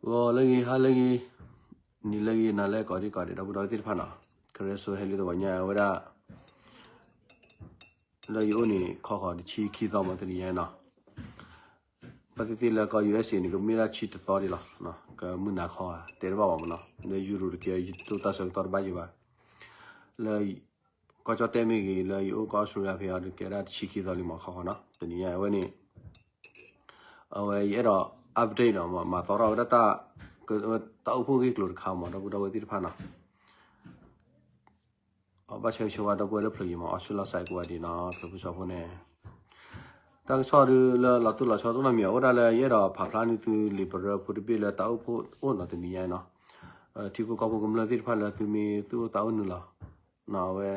ဂီၤလၢအဂ့ၤ ဟါလၢအဂ့ၤ နံၤလၢအဂ့ၤ နၤလၢအဂ့ၤ ကိးဒံကိးဒဲး ဒီပုၢ်ဒီဝဲၢ်သ့ၣ်တဖၣ်နီၤ, ခရၢစိဟဲလံတဂီၤညါဝဲဒၣ် လၢယအိၣ်န့ၣ် ခီဃီၤတဆံခံသီမး တနံၤညါနီၤ, ဘၣ်သ့ၣ်သ့ၣ်လၢကီၢ် ယူၢ်အ့းအ့း န့ၣ် ကမ့ၢ်ဒၣ်ဆံတသီဒံးလီၤ, ကမုၢ်နၤခီဧါ တဲတဘၣ်ဘၣ်မးနီၤ, လၢယူရိၤတက့ၢ် ယတိၢ်တၢ်ဆၢကတီၢ်တဘၣ်ယံၤဘၣ်, လၢ ကီၢ်ကၠီၣ်တဲၣ်မ့ၢ်ဂ့ၤ လၢယအိၣ်ကီၢ်အီစထြ့လယါဖဲအံၤဒီး ကဲဒၣ်တဆံခံသီလံမး ခီဃီၤနီၤ, တနံၤညါအဝဲန့ၣ် အဝဲယအဲၣ်ဒိး update နီၤ, မၤသီထီၣ်ဝဲဒၣ်တၢ် တၢ်အိၣ်ဖှိၣ်ဂ့ၢ်ကျိၤတခါမး ဒီပုၢ်ဒီဝဲၢ်သ့ၣ်တဖၣ်နီၤ, အဘၣ်ဆၢဂ့ၤဆၢဝါဒီပုၢ်ဝဲၢ်လၢဖျၢၣ်ယံၤမး အီစထြ့လယါစဲးကိးဂၤဒဲးနီၤ ဖျၢၣ်ဖိစီဖိန့ၣ် တၢ်ကစီၣ်ဒုးလၢလီၤတိၢ်လီၤဆီတအိၣ်နီတမံၤ အိၣ်ဒၣ်လၢယအဲၣ်ဒိးဖးဖျါန့ၢ်သုလံာ်ပရၢဖိတဘ့ၣ်လၢတၢ်အိၣ်ဖှိၣ်အိၣ်နီၤ တနံၤညါနီၤ, ထံဖိကီၢ်ဖိကမျၢၢ်သ့ၣ်တဖၣ်လၢသုမ့ၢ်သူၣ်အိၣ်သးအိၣ်နုာ်လီၤ အဝဲ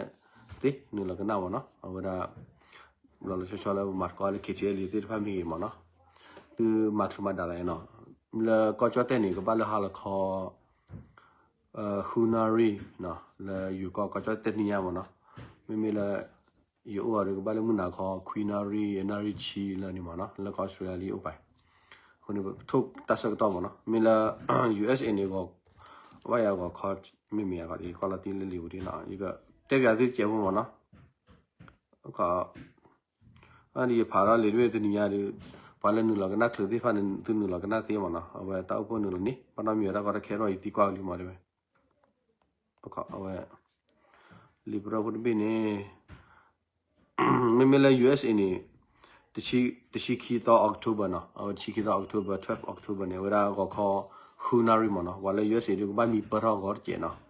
သ့နုာ်လီၤကနၣ်မးနီၤ, အဝဲဒၣ် လီၤလီၤဆီဆီလၢပမၤသကိးလၢ ခ့ၣ်ထံၣ်အဲလံ သ့ၣ်တဖၣ်မ့ၢ်ဂ့ၤမးနီၤ, သုမၤချုးမၤဒၣ်သးနီၤ, လၢကီၢ်ကၠီၣ်တဲၣ်န့ၣ် ကဘၣ်လၢဟါလီၤခီ ဃုနၣ်ရံၣ် လၢယိၤကီၢ် ကီၢ်ကၠီၣ်တဲၣ်တနံၤညါမးနီၤ, မ့မ့ၢ်လၢ ယအိၣ်အီၤဒီးကဘၣ်လၢမုၢ်နၤခီ ခွံနၣ်ရံၣ် နၣ်ရံၣ်ဆံလၢန့ၣ်မးနီၤ, လၢကီၢ်အီစထြ့လယါလံအိၣ်ပာ်, အဃိန့ၣ် ပထိၣ်တၢ်ဆၢကတီၢ်မးနီၤ, မ့ၢ်လၢ ယူၢ်အ့းအ့း န့ၣ် ဂီၤ ဘၣ်ယၤဂီၤခီ မ့မ့ၢ်ယၤဂီၤ ယကွၢ်လီၤတံၢ်လၢလံာ်ပူၤဒ်နီၤ, ယကတဲပၠးသုတစဲးဖိမးနီၤ, ယဖးထီၣ်လံာ်တဘ့ၣ်တနံၤညါဒီး ပှၤလၢနုာ်လီၤကနၣ်ချုးသ့ၣ်တဖၣ်န့ၣ် သုနုာ်လီၤကနၣ်သ့မးနီၤ, အဝဲတၢ်အိၣ်ဖှိၣ်နုာ်လီၤန့ၣ် ဘၣ်နီတမံၤဝဲတၢ်ကီတၢ်ခဲထီၣ် ယသံကွၢ်လံမးတဲဝဲ အဝဲ လံာ်ပရၢဖိတဘ့ၣ်န့ၣ် မ့မ့ၢ်လၢ ယူၢ်အ့းအ့း န့ၣ် တဆံခံသီ October နီၤ, အဝဲတဆံခံသီ October, twelve October န့ၣ် အဝဲဒၣ်ဂီၤခီ ဃုနၣ်ရံၣ်မးနီၤ, ပှၤလၢ ယူၢ်အ့းအ့း ဒုးကဘၣ်မံပၢၢ်ထီၣ်ဂီၤတစဲးနီၤ,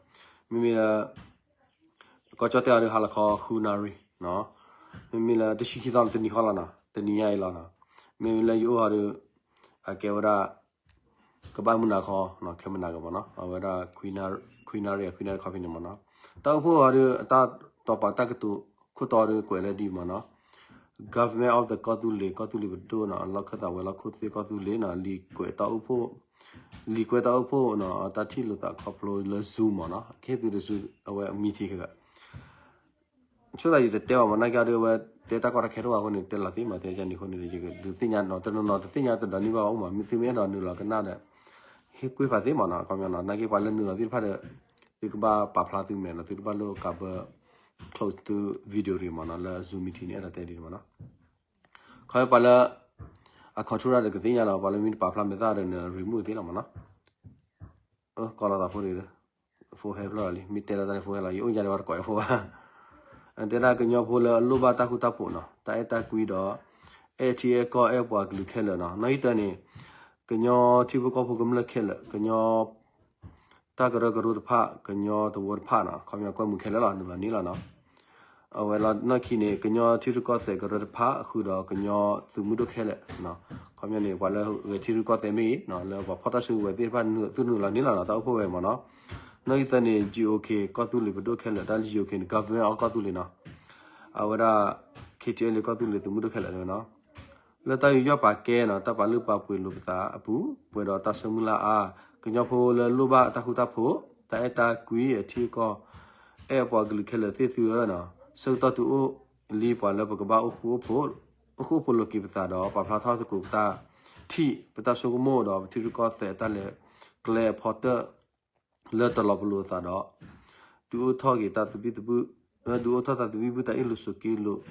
မ့မ့ၢ်လၢ ကီၢ်ကၠီၣ်တဲၣ်အီၤဒုး ဟါလီၤခီ ဃုနၣ်ရံၣ်နီၤ, မ့မ့ၢ်လၢတဆံခံသီ တနံၤဃီလီၤနီၤ, တနံၤညါအံၤလီၤနီၤ, မ့မ့ၢ်လၢယအိၣ်အီၤဒုး အကဲဝဲဒၣ် ကဘၣ်မုၢ်နၤခီ ခဲမုၢ်နၤကမးနီၤ, အဝဲဒၣ် ခွံနၣ်ရံၣ် ခွံနၣ်ရံၣ်ခီဖဲန့ၣ်မးနီၤ, တၢ်အိၣ်ဖှိၣ်အီၤဒုး အတၢ်တီၤပာ်တၢ်ကတိၤခိၣ်တီဒုးကွဲးလၢဒ်မးနီၤ, Government of the ကီၢ်သူလ့ၤ ကီၢ်သူလ့ၤပဒိၣ်နီၤ, လီၢ်ခၢၣ်သးဝဲၤလီၢ်ခိၣ်သ့ၣ်ကီၢ်သူလ့ၤနီၤ, လံာ်ကွဲးတၢ်အိၣ်ဖှိၣ် လံာ်ကွဲးတၢ်အိၣ်ဖှိၣ်နီၤ, တၢ်ထံၣ်လိာ်သးခီဖျိလၢ Zoom မးနီၤ, ကဟ့ၣ်သုတစု အဝဲ meeting ခဲဂၤ ဆိသးယတတဲဘၣ်မး နာ်က့ဒီး အဝဲတဲတၢ်ကီတၢ်ခဲတအိၣ်ဘၣ်အဃိန့ၣ် တဲလီၤသ့မး တဲကန့ၣ်အဃိန့ၣ် ယကဒုးသ့ၣ်ညါနီၤ တနီၤနီၤတသ့ၣ်ညါတဒီးန့ၢ်ဘၣ်အိၣ်မး သုမ့ၢ်အဲၣ်ဒိးနုာ်လီၤကနၣ်ဒီး ဟ့ၣ်ကွၢ်ဖးသ့မးနီၤ အခီပညီနီၤ နာ်က့ပှၤလၢနုာ်လီၤသ့ၣ်တဖၣ်ဒီး သုကဘၣ်ပာ်ဖျါသုမဲာ်နီၤ သုတဘၣ်လိၣ်ကးဘၢ close သု video တဂ့ၤမးနီၤ လၢ Zoom meeting န့ၣ် အဲၣ်ဒိးတဲဒ်န့ၣ်မးနီၤ ခီပှၤလၢ အ control ဒီးကသ့ၣ်ညါလီၤ ပှၤလၢမ့ၢ်တပာ်ဖျါမဲာ်သၣ်ဒီးန remove သ့လီၤမးနီၤ ကိးလီၤသးဖိတဂ့ၤ phone ဟဲဖျၢၣ်လီၤလံ မ့ၢ်တဲလီၤတၢ်န့ၣ် phone ဟဲလီၤ ယအိၣ်ယါဒံးဘၣ်တကိး phone ဘၣ် တဲဒၣ်ကညီဖိလၢအလိၣ်ဘၣ်တၢ်ဃူတၢ်ဖိးနီၤ တၢ်အဲၣ်တၢ်ကွံဒီး အဲၣ်ထံအဲၣ်ကီၢ်အဲၣ်ပှၤကလုာ်ခဲလၢာ်နီၤ နီၢ်ဟံၣ်တၢန့ၣ် ကညီထံဖိကီၢ်ဖိကမျၢၢ်ခဲလၢာ် ကညီ တၢ်ကရၢကရိတဖၣ် ကညီတဝၢတဖၣ်နီၤ ခီပညီကွဲမုာ်ခဲလၢာ်လီၤ နုာ်လီၤန့ၢ်လီၤနီၤ အဝဲလီၤနီၢ်ခံန့ၣ် ကညီထံရူၢ်ကီၢ်သဲးကရၢတဖၣ် ဃုာ်ဒီးကညီသုးမုၢ်ဒိၣ်ခဲလၢာ် ခီပညီန့ၣ် ပှၤလၢဂဲၤထံရူၢ်ကီၢ်သဲးမ့ၢ်ဂ့ၤ လၢပှၤဖီၣ်တၢ်စုကဝဲၤသ့ၣ်တဖၣ် သုနုာ်လီၤန့ၢ်လီၤနီၤ တၢ်အိၣ်ဖှိၣ်ဝဲမးနီၤ နီၢ်ဂံၢ်သၢန့ၣ် GOK ကီၢ်သူလ့ၤပဒိၣ်ခဲလၢာ် တၢ်လၢ GOK န့ၣ် Government of ကီၢ်သူလ့ၤနီၤ အဝဲဒၣ် KTLA ကီၢ်သူလ့ၤသုးမုၢ်ဒိၣ်ခဲလၢာ်ဝဲနီၤ လၢတၢ်ယူးယီၣ်ပာ်ကဲနီၤ တၢ်ပာ်လုၢ်ပာ်ပှ့ၤလိာ်ပသးအပူၤ ပှဲၤဒီးတၢ်ဆၢမုၢ်လၢ်အါ ကညီဖိလၢလိၣ်ဘၣ်တၢ်ဃူတၢ်ဖိး တၢ်အဲၣ်တၢ်ကွံအထံအကီၢ် အဲၣ်ပှၤကလုာ်ခဲလၢာ်သ့ၣ်သုဧၢနီၤ ဆၢကတီၢ်တုၤအိၣ်လံပှၤလၢပကဘၣ်အိၣ်ဃူအိၣ်ဖိး အိၣ်ဃူအိၣ်ဖိးလိာ်က့ၤပသးဒီး ပာ်ဖျါထီၣ်သကိးပတၢ်ထံၣ် ပတၢ်ဆိကမိၣ်ဒီး ပထံရူၢ်ကီၢ်သဲးတၢ်လဲၤကျဲအဖီတၢၢ် လၢတလီၤပလိာ်အသးဒီး ဒုးအိၣ်ထီၣ်က့ၤတၢ်သဘံၣ်သဘုၣ် ဒုးအိၣ်ထီၣ်တၢ်သဘံၣ်ဘုၣ် တၢ်အ့ၣ်လိာ်ဆိးက့လိာ်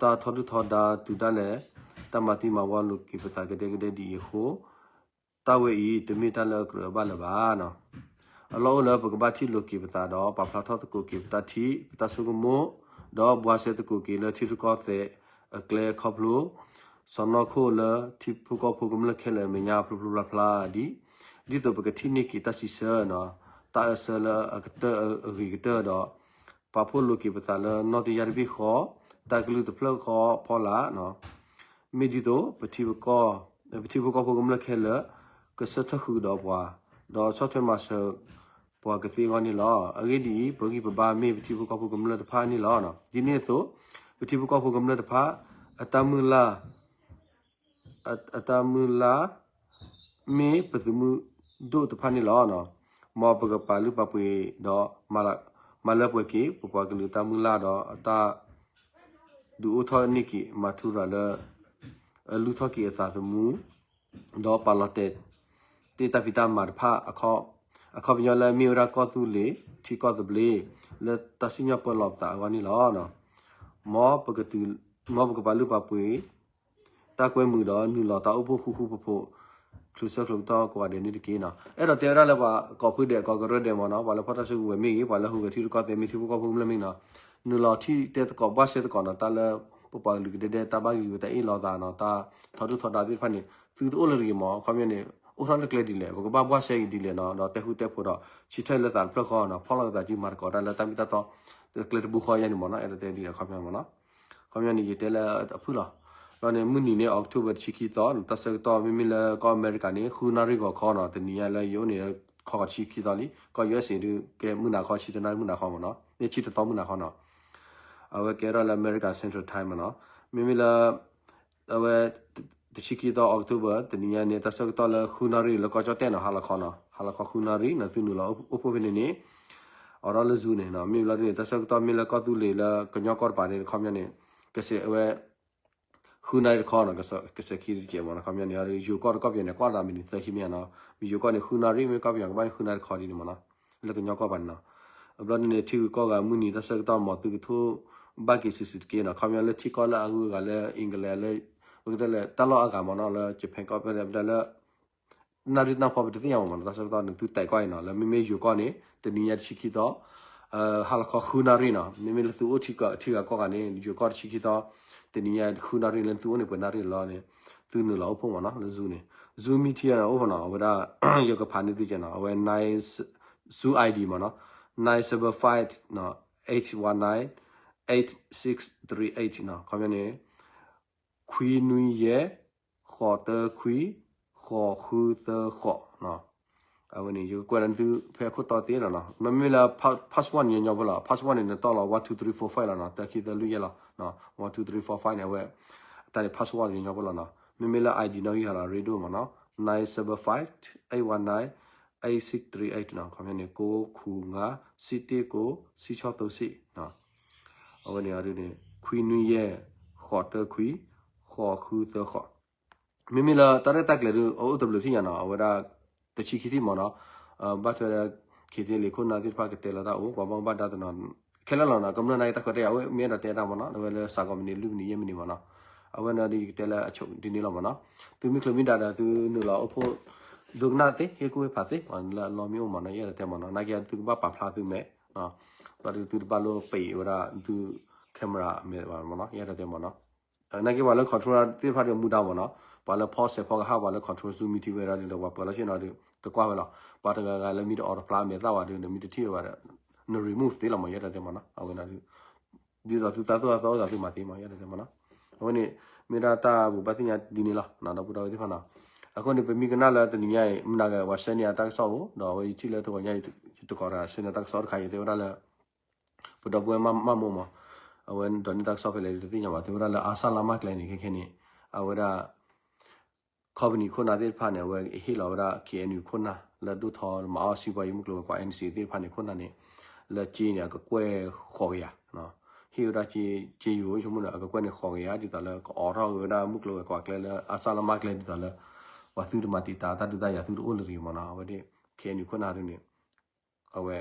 တၢ်ထီဒုၣ်ထီဒါတုၤဒၣ်လဲာ် တၢ်မၤသံမၤဝီလိာ်က့ၤပသးကဒဲကဒဲဒ်အံၤအဃိ တၢ်ဝဲအံၤ တမ့ၢ်တၢ်လၢအကြၢးအဘၣ်လၢၤဘၣ်နီၤ. အလီၢ်အိၣ်လၢပကဘၣ်ထံၣ်လိာ်က့ၤပသးဒီး ပာ်ဖျါထီၣ်သကိးက့ၤပတၢ်ထံၣ် ပတၢ်ဆိကမိၣ် ဒီးဘှါရှဲသကိးက့ၤလၢထံရူၢ်ကီၢ်သဲးအကျဲခီဖျိ စီၢ်နီၤခိၣ်လၢထံဖိကီၢ်ဖိကမျၢၢ်ခဲလၢာ်အမဲာ်ညါဖျိဖျိဖျါဖျါဒ် ဒ်သိးပကထံၣ်န့ၢ်က့ၤတၢ်စံးဆၢနီၤ တၢ်အၢၣ်စၢလၢအကတၢၢ်အဂ့ၤကတၢၢ်ဒီး ပာ်ဖှိၣ်လိာ်က့ၤပသးလၢနီၢ်တယၢ်တဘ့ၣ်ဃီ တၢ်ကလုၢ်တဖျၢၣ်ဃီဖီလာ် မ့ၢ်ဒ်သိး ပထံဖိကီၢ်ဖိကမျၢၢ်ခဲလၢာ် ကဆၢထၢၣ်ဃုာ်ဒီးပှၤ ဒီးဆီၣ်ထွဲမၤစၢၤပှၤကသ့အဂီၢ်န့ၣ်လီၤ. အဂ့ၢ်ဒ်အံၤ, ပဂံၢ်ပဘါမ့ၢ်ပထံဖိကီၢ်ဖိကမျၢၢ်တဖၣ်န့ၣ်လီၤ. ဒ်န့ၣ်အသိး, ပထံဖိကီၢ်ဖိကမျၢၢ်တဖၣ် အတၢ်မုၢ်လၢ် အတၢ်မုၢ်လၢ် မ့ၢ်ပသုးမုၢ်ဒိၣ်တဖၣ်န့ၣ်လီၤ. မ်ပကပာ်လုၢ်ပာ်ပှ့ၤဒီး မၤလၢပှဲၤက့ၤ ပပှၤကလုာ်တၢ်မုၢ်လၢ်ဒီး အတၢ်ဒုးအိၣ်ထီၣ်န့ၢ်က့ၤ မၤထူရၤလၢ အလုၢ်ထီၣ်က့ၤအသးသမူ ဒီးပာ်လီၤတဲာ် တၢ်ဖံးတၢ်မၤတဖၣ် အခီပညီလၢမ့ၢ်ဝဲဒၣ်ကီၢ်သူလ့ၤ ထံကီၢ်သဘျ့ လၢတၢ်စံၣ်ညီၣ်ပၢလီၤပသးအဂီၢ်န့ၣ်လီၤ. မ်ပကတုၤ မ်ပကပာ်လုၢ်ပာ်ပှ့ၤ တၢ်ကွဲမုာ်ဒီးနုာ်လီၤတၢ်အိၣ်ဖှိၣ်ဃူဃူဖိးဖိး ချုးဆၢချုးကတီၢ်ကိးဂၤဒဲးန့ၣ်တက့ၢ်နီၤ. အဲၣ်ဒိးတဲဝဲဒၣ်လၢပှၤကိးဖုဒဲးကိးကရၢဒဲးမ့ၢ်နီၤ, ပှၤလၢဖီၣ်တၢ်စုကဝဲၤမ့ၢ်ဂ့ၤ, ပှၤလၢဟူးဂဲၤထံရူၢ်ကီၢ်သဲးမ့ၢ်ထံဖိကီၢ်ဖိကမျၢၢ်မ့ၢ်နီၤ, နုာ်လီၤထံၣ်တဲသကိးဘှၣ်စဲသကိးနီၤ, တၢ်လၢပပှၤကလုာ်ကဒဲဒဲတၢ်ဘၣ်ဂ့ၤဂ့ၤတၢ်အ့ၣ်လိာ်သးနီၤ, တၢ်ထီဒုၣ်ထီဒါသ့ၣ်တဖၣ်န့ၣ် သုတအိၣ်လၢတဂ့ၤမ့ၢ်, ခီပညီန့ၣ် အိၣ်ထီၣ်လၢကျဲဒ်လဲၣ်, ပကဘၣ်ဘှၣ်စဲက့ၤဒ်လဲၣ်နီၤ, ဒီးတဲဃူတဲဖိးဒီး ဆံထၢၣ်လၢသးတဖျၢၣ်ဃီနီၤ, ဖီၣ်လိာ်သးစုမၤသကိးတၢ်လၢတၢ်မ့ၢ်တၢ်တီ ကျဲတဘိဃီယါန့ၣ်မ့ၢ်နီၤ, အဲၣ်ဒိးတဲဒ်လဲၣ်ခီပညီမ့ၢ်နီၤ. ခီပညီန့ၣ် ယတဲလၢအဖုၣ်လီၤ. ဒီးန့ၣ် မုၢ်နံၤန့ၣ် October တဆံခံသီ တၢ်ဆၢကတီၢ် မ့မ့ၢ်လၢကီၢ်အမဲရကၤန့ၣ် ဃုနၣ်ရံၣ်ဂီၤခီနီၤ, တနံၤညါလၢယအိၣ်န့ၣ် ခီဂီၤတဆံခံသီလံ, ကီၢ် ယူအက်စ်အေ ဒုး ကဲမုၢ်နၤခီ ဆံတနၣ်ရံၣ်မုၢ်နၤခီမ့ၢ်နီၤ, ဆံတသီမုၢ်နၤခီနီၤ, အဝဲကဲထီၣ်လၢအမဲရကၤ Central Time မ့ၢ်နီၤ, မ့မ့ၢ်လၢ အဝဲ တဆံခံသီ October တနံၤညါန့ၣ် တၢ်ဆၢကတီၢ်လၢဃုနၣ်ရံၣ်လၢကီၢ်ကၠီၣ်တဲၣ်နီၤ, ဟါလီၤခီနီၤ, ဟါလီၤခီဃုနၣ်ရံၣ်နီၤ, သုနုာ်လီၤအိၣ်ဖှိၣ်ဖဲန့ၣ်န့ၣ် အိးထီၣ်လၢ Zoom န့ၣ်နီၤ, မ့ၢ်ဘျီဒ်န့ၣ် တၢ်ဆၢကတီၢ်မ့ၢ်လၢကီၢ်သူလ့ၤလၢကညီကီၢ်တပၤန့ၣ် ခီပညီန့ၣ် ကစဲးအဝဲ ဃုနၣ်ရံၣ်တခီနီၤ, ကစဲးခံတကဲးမ့ၢ်နီၤ, ခီပညီန့ၣ် ယိၤကီၢ်တကီၢ်ပယီၤန့ၣ် ကွၢ်သးမံးနံးသၢဆံမ့ၢ်နီၤ, ယိၤကီၢ်န့ၣ် ဃုနၣ်ရံၣ် မ့ၢ်ကီၢ်ပယီၤကဘၣ်န့ၣ် ဃုနၣ်ရံၣ်တခီဒ်န့ၣ်မ့ၢ်နီၤ, လၢကညီကီၢ်ပၤန့ၣ်နီၤ, အဘျီဒ်န့ၣ် ထံဂုၤကီၢ်ဂၤမုၢ်နံၤတၢ်ဆၢကတီၢ်မ့ၢ်သုကထိၣ်ဘၣ်က့ၤစုာ်စုာ်တက့ၢ်နီၤ, ခီပညီလၢထံကီၢ်လၢအဂုၤအဂၤလၢ England လၢ ပကတဲလၢတၢ်လီၢ်အဂၤမ့ၢ်နီၤ, လၢ Japan ကီၢ်ဖဲလဲၣ် ပတဲလၢ နၣ်ရံၣ်တၢ်ဖီပတသ့ၣ်ညါမ့ၢ်နီၤ, တၢ်ဆၢကတီၢ်န့ၣ် သုတဲာ်ကွၢ်အံၤနီၤ, လၢမ့မ့ၢ်ယိၤကီၢ်န့ၣ် တနံၤညါတဆံခံသီ ဟါလီၤခီဃုနၣ်ရံၣ်နီၤ, မ့မ့ၢ်လၢသုအိၣ်ထံကီၢ်ထံဂၤကီၢ်ဂၤန့ၣ် ယိၤကီၢ်တဆံခံသီ တနံၤညါဃုနၣ်ရံၣ် လၢသုအိၣ်န့ၣ် ပှဲၤနၣ်ရံၣ်လီၤန့ၣ် သုနုာ်လီၤအိၣ်ဖှိၣ်မ့ၢ်နီၤ, လၢ Zoom န့ၣ် Zoom meeting အိၣ်ဖဲနီၤ, အဝဲဒၣ် ယကဖးန့ၢ်သုကနီၤ, အဝဲ nine Zoom ID မ့ၢ်နီၤ, nine seven five eight one nine eight six three eight နီၤ, ခီပညီန့ၣ် ခွံနွံယဲၢ် ဃိးတၢခွံ ဃိးဃုသၢဃိးနီၤ, အဝဲန့ၣ် ယကကွဲးလၢနသုဖဲအခိၣ်တီသ့လီၤနီၤ, မ့မ့ၢ်လၢ password န့ၣ် ညီညီဖိလီၤ, password န့ၣ် နတီၢ်လီၤ one two three four five လီၤနီၤ, တၢခံသၢလွံၢ်ယဲၢ်လီၤ, one two three four five န့ၣ် အဝဲ တၢ်န့ၣ် password န့ၣ် ညီညီဖိလီၤနီၤ, မ့မ့ၢ်လၢ ID နီၣ်ဂံၢ်ဟးလီၤ ရ့ဒိၣ်မ့ၢ်နီၤ, nine seven five eight one nine eight six three eight နီၤ, ခီပညီန့ၣ် ကိုးခုနစ်ငါး ရှစ်တစ်ကိုး ရှစ်ခြောက်သုံးရှစ်နီၤ, အဝဲန့ၣ်ဒုးန့ၣ် ခွံနွံယဲၢ် ဃိးတၢခွံ ဃိးဃုသၢဃိး မ့မ့ၢ်လၢတၢ်ရဲၣ်တၢ်ကျဲၤဒုး အအိၣ်တဘျုးထံၣ်ညါနီၤ, အဝဲဒၣ် တဆံခံထံၣ်မ့ၢ်နီၤ, ဘၣ်ထွဲဒီး KTLA ခိၣ်နၢ်သ့ၣ်တဖၣ်ကတဲလီၤတၢ်အိၣ် ပှၤဘၣ်မူဘၣ်ဒါတနီၤ ခဲလၢာ်လီၤနီၤ, ကမျၢၢ်နာ်က့တၢ်ခွဲးတၢ်ယာ် အဝဲမ့ၢ်အဲၣ်ဒိးတဲတၢ်မ့ၢ်နီၤ, အဝဲလၢစးကီးမံးနံးလွံၢ်မံးနံးယဲၢ်မံးနံးမ့ၢ်နီၤ, အဝဲန့ၣ်ဒုးယကတဲလၢအဆိးဒ်န့ၣ်လီၤမ့ၢ်နီၤ, သုမ့ၢ်ချုးမ့ၢ်ဒါဒီးသုနုာ်လီၤအိၣ်ဖှိၣ် ဒိကနၣ်သ့ ဟ့ၣ်ကူၣ်ဟ့ၣ်ဖးသ့ လၢအလီၢ်မ့ၢ်အိၣ်မ့ၢ်နီၤ, ယအဲၣ်ဒိးတဲမ့ၢ်နီၤ, နာ်က့သုကဘၣ်ပာ်ဖျါသုမဲာ် ဘျီဒုးသုတဘၣ်လိၣ်ပံးဝဲဒၣ်သု camera အမဲာ်ဘၣ်မ့ၢ်နီၤ, ယအဲၣ်ဒိးတဲမ့ၢ်နီၤ, နာ်က့ပှၤလၢ control သ့ၣ်တဖၣ်ဒီးမူဒါမ့ၢ်နီၤ, ပှၤလၢဖီစဲးဖီကဟၣ် ပှၤလၢ control Zoom meeting ဝဲဒၣ်ဒီး ပှၤပၢၤလီၢ်ဆ့ၣ်နီၤဒီး ကကွၢ်ဝဲလီၤ, ပှၤတဂၤဂၤလၢမ့ၢ်တအိးတဖျါအမဲာ်သၣ်ဝဲဒီး နမ့ၢ်တထံၣ်ဝဲဘၣ်ဒီး န remove သ့လီၤမ့ၢ် ယအဲၣ်ဒိးတဲမ့ၢ်နီၤ, အဝဲန့ၣ်ဒုး ဒ်သိးသုသးသူၣ်အသးအိၣ်သးသုမၤသ့မ့ၢ် ယအဲၣ်ဒိးတဲမ့ၢ်နီၤ, အဝဲန့ၣ် မ့ၢ်ဒၣ်တၢ်ဘိးဘၣ်သ့ၣ်ညါဒ်န့ၣ်လီၤ ဒီပုၢ်ဒီဝဲၢ်သ့ၣ်တဖၣ်နီၤ, အဃိန့ၣ် ပမ့ၢ်ကနၣ်လၢတနံၤညါအံၤ မနၤဂၤပှၤဆှၢန့ၢ်အတၢ်ကစီၣ်အိၣ် ဒီးအဝဲယထံၣ်လၢတဂီၤညါအံၤ ယတကိးတဂၤဆှၢန့ၢ်တၢ်ကစီၣ်တခါ ယတဲဝဲဒၣ်လၢ ပဒီပုၢ်ဝဲၢ်မၢ်မိၢ်မး အဝဲဒိးန့ၢ်တၢ်ကစီၣ်ဖဲလဲၣ်တသ့ၣ်ညါဘၣ် တဲဝဲဒၣ်လၢအါစၢ်လါမၢ်ကျဲန့ၣ် ခဲခဲန့ၣ် အဝဲဒၣ် company ခိၣ်နၢ်သ့ၣ်တဖၣ်န့ၣ် အဝဲဟ့ၣ်လီၤဝဲဒၣ် KNU ခိၣ်နၢ် လၢဒိၣ်ထီၣ်မၤအီၣ်စံးပှၤယမုၢ်ကျိၤဝဲၤကွာ် NCA သ့ၣ်တဖၣ်န့ၣ် ခိၣ်နၢ်န့ၣ် လၢက့န့ၣ် အကကွဲၢ်ဃိးကယၤ ဟ့ၣ်ဝဲဒၣ်က့ယိၤဆိကမိၣ်ဒီး အကကွဲၢ်န့ၣ်ဃိးကယၤ ဒ်သိးလၢကအိးထီၣ်က့ၤဝဲဒၣ်မုၢ်ကျိၤဝဲၤကွာ်ကျဲလၢအါစၢ်လါမၢ်ကျဲ ဒ်သိးလၢ ပှၤသုတမၤတံာ်တာ်တၢ်ဒုးတၢ်ယၤသုတအိၣ်လၢၤတဂ့ၤမးနီၤ အဝဲဒၣ် KNU ခိၣ်နၢ်ဒ်န့ၣ် အဝဲ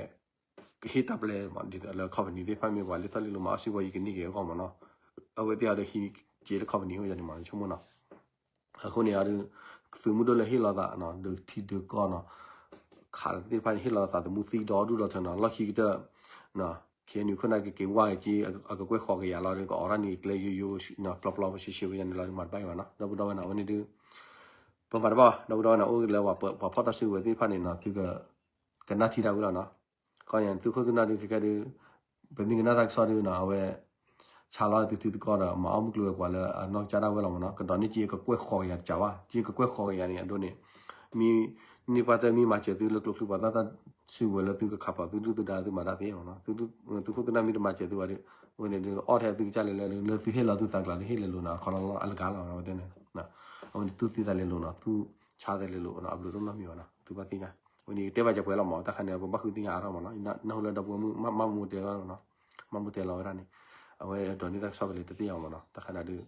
ကဟ့ၣ်တၢ်ပျဲမး ဒ်သိးလၢ company သ့ၣ်တဖၣ်မ့ၢ်ပှၤလၢသီၣ်လံလိာ်မၤအီၣ်စံးဝဲ ယကန့ၢ်က့ၤအဂီၢ်မးနီၤ အဝဲသ့ၣ်အီၤဒီးဟံးက့ၤလၢ company အိၣ်ယၤန့ၣ်မး ဆိကမိၣ်နီၤ အဃိန့ၣ်အဒုး သုးမုၢ်ဒိၣ်လၢဟ့ၣ်လီၤသးနီၤ ဒုးထံဒုးကီၢ်နီၤ ခးသ့ၣ်တဖၣ်န့ၣ် ဟ့ၣ်လီၤသးသမူသံဒီဒူၣ်ဒီထၢနီၤ လီၢ်ခံကတၢၢ် KNU ခိၣ်နၢ်ကက့ၤဝါက့ၤ အကကွဲၢ်ဃိးကယၤလီၤဒီး ကအိးထီၣ်န့ၢ်ကျဲယိယိပျီပျီပရှဲရှဲဝဲယၤန့ၣ်လီၤ မၤတဘၣ်အီၤဘၣ်နီၤ ဒီပုၢ်ဒီဝဲၢ်နီၤ အဝဲန့ၣ်ဒုး ပမၤတဘၣ် ဒီပုၢ်ဒီဝဲၢ်နီၤ အိၣ်လၢပှၤဖီၣ်တၢ်စုကဝဲၤသ့ၣ်တဖၣ်န့ၣ်နီၤ သုက ကနၣ်ထံတၢ်ဝံၤလီၤနီၤ ခီန့ၣ် သုးခိၣ်သုးနၢ်ဒုးခဲခဲဒုး ပမ့ၢ်ကနၣ်တၢ်ကစီၣ်ဒုးနီၤ အဝဲ ဆါလီၤသုထံသုကီၢ်ဒီး မၤအီၣ်မုၢ်ကျိၤဝဲၤကွာ်လၢအနီၢ်ကစၢ်ဒၣ်ဝဲလီၤမးနီၤ ကဒိးန့ၢ်က့ၤအကကွဲၢ်ဃိးကယၤတကးဘၣ် က့ကကွဲၢ်ဃိးကယၤန့ၣ် အဒိန့ၣ် မ့ၢ် န့ၢ်ပှၤတမ့ၢ်မၤစၢၤသုလၢကျိချံပှၤသၣ်တၢ်စုကဝဲၤလၢသုကခးဖျိးသုဒုၣ်သုဒါသုမၤတၢ်သ့မးနီၤ သုးခိၣ်သုးနၢ်မ့ၢ်တမၤစၢၤသုဘၣ်ဒီး အဝဲန့ၣ်ဒုးအီၣ်ထဲသုကစၢ်လဲၤလဲၤ လၢသုဟ့ၣ်လီၤသုသးကျးလၢဟ့ၣ်လဲၤလိၤနီၤ အခီလီၤလီၤအလကါလီၤ အဝဲန့ၣ် အဝဲန့ၣ်သူၣ်သ့သးလဲၤလိၤနီၤ သူၣ်ဆါသးလဲၤလိၤနီၤ အဘျုးတအိၣ်နီတမံၤဘၣ်နီၤ သုဘၣ်သ့ၣ်ညါ အဝဲန့ၣ် ကတဲဘၣ်ကပှဲၤလီၤမး တၢ်ခါန့ၣ် ပဘၣ်ဃုသ့ၣ်ညါအါထီၣ်မးနီၤ နၢ်ဟူလၢဒီပုၢ်ဝဲၢ်မုၣ် မၢ်မူတဲလီၤနီၤ မၢ်မူတဲလီၤဝဲဒၣ်န့ၣ် အဝဲဒိးန့ၢ်တၢ်ကစီၣ်ဖဲလဲၣ်တသ့ၣ်ညါမးနီၤ တၢ်ခါန့ၣ်ဒုး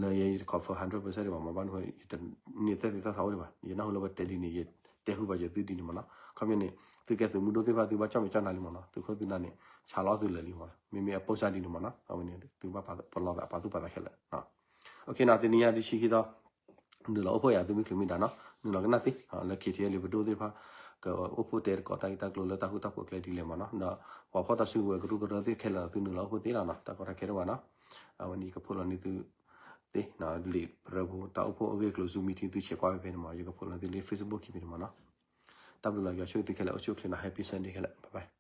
လၢယဲယတ confirm hundred percent ဒံးဘၣ်မး ဘၣ်နုၤ ယတန့ၢ်သၢသ့ၣ်သီသးအိၣ်ဒံးဘၣ် ယနၢ်ဟူလၢပတဲဒ်န့ၣ် ယ တဲဟူဘၣ်ယသုဒ်န့ၣ်မ့ၢ်နီၤ. ခီပညီန့ၣ် သုကဲသုးမုၢ်ဒိၣ်သ့ၣ်တဖၣ် သုဘၣ်ကၠီၣ်မဲာ်ကၠီၣ်နါလံမ့ၢ်နီၤ, သုးခိၣ်သုးနၢ်န့ၣ် ဆါလီၤသုလၢာ်လံမ့ၢ်နီၤ. မ့မ့ၢ်အပိၢ်စၢ်ဒ်န့ၣ်မ့ၢ်နီၤ, အဝဲန့ၣ် သုဘၣ်ပလီၢ်သး ပာ်သူၣ်ပာ်သးခဲလၢာ်. OK နီၤ, တနံၤညါတဆံခံသီ နုာ်လီၤအိၣ်ဖှိၣ်ယၤ သုမ့ၢ်ချုးမ့ၢ်ဒါနီၤ, နုာ်လီၤကနၣ်သ့ လၢ KTLA ပဒိၣ်သ့ၣ်တဖၣ် ကအိၣ်ဖှိၣ်တဲတကိးတၢ်ဂ့ၢ်တၢ်ကျိၤလၢတၢ်ဃူတၢ်ဖိးကျဲဒ်လဲၣ်မ့ၢ်နီၤ, ဒီးပှၤဖီၣ်တၢ်စုကဝဲၤကရူၢ်ကရၢသ့ၣ်ခဲလၢာ် သုနုာ်လီၤအိၣ်ဖှိၣ်သ့လီၤနီၤ, တၢ်ကီတၢ်ခဲတအိၣ်ဘၣ်နီၤ. အဝဲန့ၣ်ယကဖိးလီၤန့ၢ်သုသ့ လံာ်ပရၢဖိ တၢ်အိၣ်ဖှိၣ်အဂ့ၢ်အကျိၤ Zoom meeting သုဆဲးကွၢ်ဖဲဖဲန့ၣ်မ့ၢ်, ယကဖိးလီၤသုလၢ Facebook ခံဖဲန့ၣ်မ့ၢ်နီၤ. တၢ်ဘျုးလီၤ ယွၤဆိၣ်ဂ့ၤသုခဲလၢာ် အိၣ်ဆူၣ်အိၣ်ချ့နီၤ, Happy Sunday ခဲလၢာ်, bye bye.